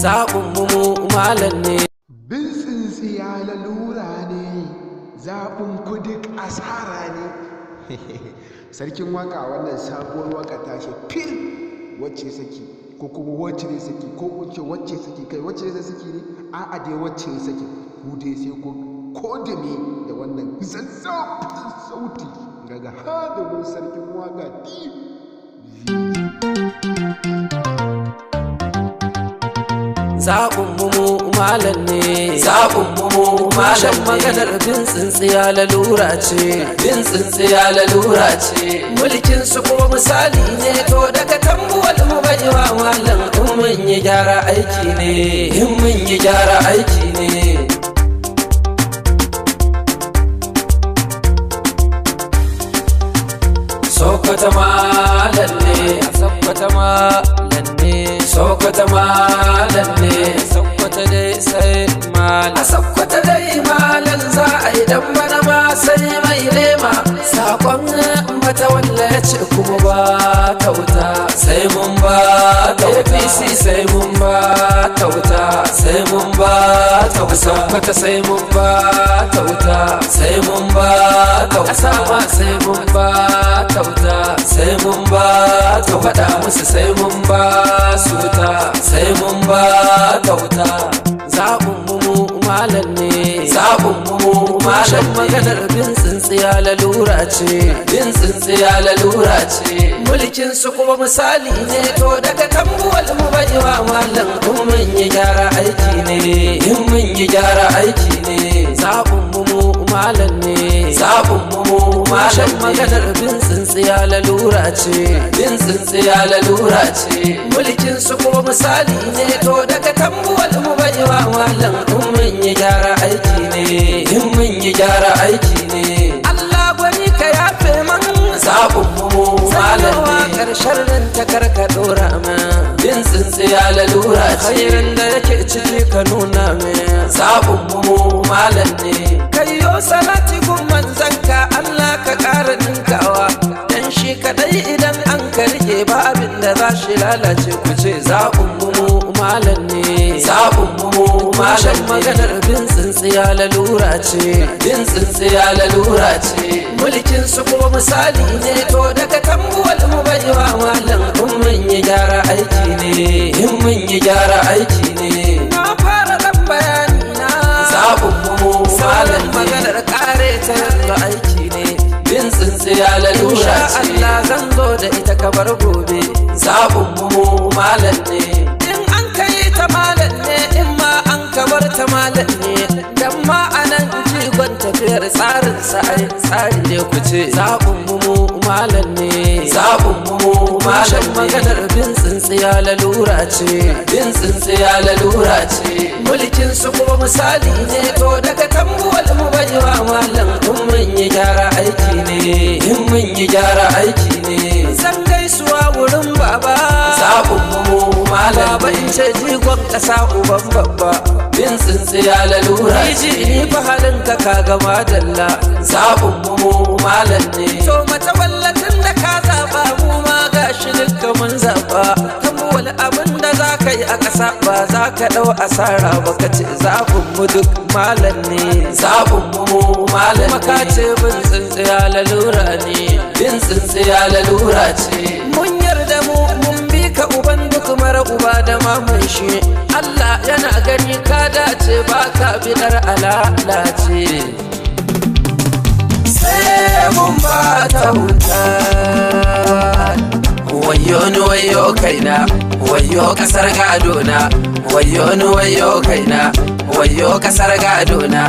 Zaɓin mu mu malam ne. Bin tsintsiya lalura ne, zaɓin ku duk asara ne. Sarkin Waka, wannan sabuwar waka tashi fil wacce saki, ko kuma wacce ne saki, ko wacce wacce saki, kai wacce ne saki ne, a'a dai wacce ya saki, ku dai sai ku kodame da wannan zazzafin sauti daga hadimin Sarkin Waka TV. Zaɓin mu mu malam ne. Zaɓin mu mu malam ne. Maganar bin tsintsiya lalura ce. Bin tsintsiya lalura ce. Mulkin su kuma misali ne, to daga Tambuwal mu baiwa malam, in mun yi gyara aiki ne. In mun yi gyara aiki ne. Sokoto malam ne, Sokoto malam ne, Sokoto malam ne, Sokoto dai sai malam. A Sokoto dai malam za a yi dan bana ma sai mai lema. Sakon mata walla ya ce kuma ba ta wuta, sai mun ba ta wuta. APC sai mun ba ta wuta, sai mun ba ta wuta. Sokoto sai mun ba ta wuta, sai mun ba ta wuta. Sama sai mun ba ta wuta, sai mun ba ta faɗa musu sai mun ba su wuta, sai mun ba ta wuta. Zaɓin mu mu malam ne. Zaɓin mu mu malam ne. Maganar bin tsintsiya lalura ce. Bin tsintsiya lalura ce. Mulkin su kuma misali ne, to daga Tambuwal mu baiwa malam, in mun yi gyara aiki ne. In mun yi gyara aiki ne. Zaɓin mu mu malam ne. Zaɓin mu mu malam ne. Maganar bin tsintsiya lalura ce. Bin tsintsiya lalura ce. Mulkin su kuma misali ne, to daga Tambuwal mu baiwa malam, in mun yi gyara aiki ne. In mun yi gyara aiki ne. Allah gwani ka yafe man. Zaɓin mu mu malam ne. Karshen ran ta karka dora min. Bin tsintsiya lalura ce. Khairin da yake ciki ka nuna min. Zaɓin mu mu malam ne. Kayyo salati gun manzanka, Allah ka ƙara ninkawa. Dan shi kadai idan an ka rike ba abin da za shi lalace, ku ce zaɓin mu mu malam ne. Zaɓin mu mu malam ne. Maganar bin tsintsiya lalura ce. Bin tsintsiya lalura ce. Mulkin su kuma misali ne, to daga Tambuwal mu baiwa malam, in mun yi gyara aiki ne. In mun yi gyara aiki ne. Na fara dan bayani na. Zaɓin mu mu malam ne. Maganar kare ta yanzu aiki ne. Bin tsintsiya lalura ce. Allah zan zo da ita kamar gobe. Zaɓin mu mu malam ne. In an kai ta malam ne, in ma an kamar ta malam ne. Dan ma anan jigon tafiyar tsarin sa ai tsari ne, ku ce zaɓin mu mu malam ne. Zaɓin mu mu malam ne. Maganar bin tsintsiya lalura ce. Bin tsintsiya lalura ce. Mulkin su kuma misali ne, to daga Tambuwal mu baiwa malam, in mun yi gyara aiki ne. In mun yi gyara aiki ne. Zan gaisuwa wurin baba. Zaɓin mu mu malam. Baba in ce jigon ƙasa uban babba. Bin tsintsiya lalura ce. Ni fa halin ka ka gama dalla. Zaɓin mu mu malam ne. To mata wallatin da ka zaɓa mu ma gashi dukka mun zaɓa. Tambuwal abin da za ka yi a ƙasa ba za ka ɗau asara ba, ka ce zaɓin mu duk malam ne. Zaɓin mu mu malam ne. Kuma ka ce bin tsintsiya lalura ne. Bin tsintsiya lalura ce. Mun yarda mu mun bi ka uban duk mara uba da maman shi. Allah yana gani ka dace ba ka bidar alalace. Sai mun ba ta wuta. Wayo ni wayo kaina, wayo kasar gadona, wayo ni wayo kaina, wayo kasar gadona,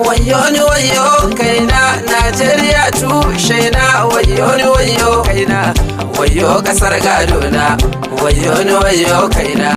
wayo ni wayo kaina, Najeriya tushe na, wayo ni wayo kaina, wayo kasar gadona, wayo ni wayo kaina.